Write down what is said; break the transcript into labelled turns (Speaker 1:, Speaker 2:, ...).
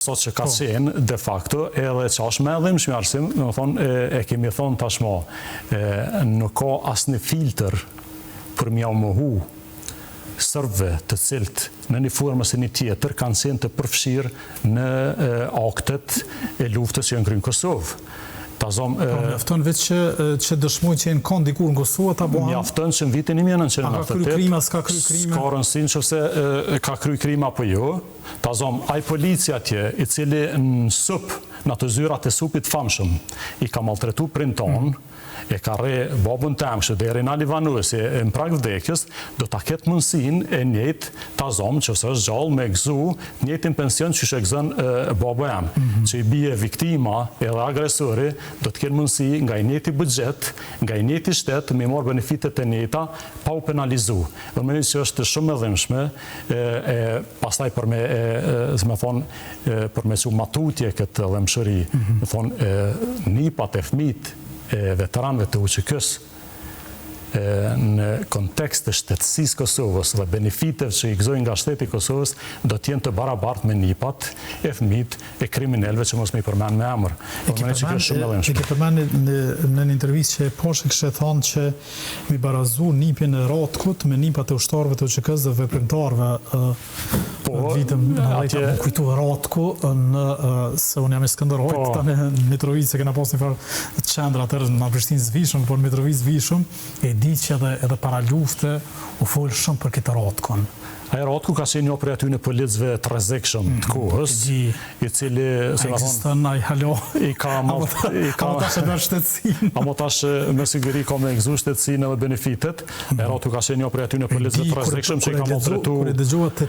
Speaker 1: Sot që ka qenë, de facto, edhe që është më e dhimbshme Arsim, domethonë, e, e kemi thonë tashmo, e, nuk ka asnjë filtr për m'jau mohu serbëve të cilët në një formë ose një tjetër kanë qenë të përfshirë në e, aktet e luftës që janë kryer në Kosovë. Ta zom,
Speaker 2: e, Po mjafton veç që që dëshmojnë që janë kon dikur në Kosovë, ata bëhen
Speaker 1: Mjafton që në vitin 1998
Speaker 2: A ka kry krime, a s'ka kry krime?
Speaker 1: S'ka rëndësi nëse e, ka kry krime apo jo. Ta zom, ai polici atje, i cili në SUP, në ato zyrat e SUP-it famshëm, i ka maltretu prind tonë, e ka rre babën tem, kështu deri në alivanuesi e në prag vdekjes, do ta ketë mundësinë e njëjtë, ta zom, që se është gjallë me gëzu të njëjtin pension që e gëzon e, baba jem, që i bie viktima edhe agresori, do të kenë mundësi nga i njëjti buxhet, nga i njëjti shtet, me marrë benefitet e njëjta, pa u penalizu. Dhe mendoj që është shumë e dhimbshme, e, e pastaj për me, e, e, si me thonë, e, për me çu ma tutje këtë dhembshuri, mm -hmm. me thonë, e, nipat e fmit e veteranëve të UÇK-s, e, në kontekst të shtetësisë Kosovës dhe benefiteve që i gëzojnë nga shteti i Kosovës, do të jenë të barabartë me nipat e fëmijët e kriminalëve që mos me i përmend me emër.
Speaker 2: E ke përmend, e ke përmend në, në një intervistë që e poshtë kishe thonë që mi barazu nipin e Ratkut me nipat e ushtarëve të UÇK-së dhe veprimtarëve po, vitëm në atje më kujtu Ratku në se unë jam i Skënderajt po. tani në Mitrovicë se kena pas një farë qendra atëherë në Prishtinë s'vishëm, por në Mitrovicë vishëm, e di që edhe edhe para lufte u fol shumë për këtë Ratkun.
Speaker 1: Ai Ratku ka qenë një prej atyne policëve të rrezikshëm të mm, kohës, i cili,
Speaker 2: si më thonë, ai halo,
Speaker 1: i ka
Speaker 2: mal, i ka amo tash e merr shtetësinë.
Speaker 1: Amo tash me siguri ka me gëzu shtetësinë edhe benefitet. Mm. E Ratku ka qenë një prej atyne policëve të rrezikshëm që i ka maltretu.
Speaker 2: Kur e dëgjova të.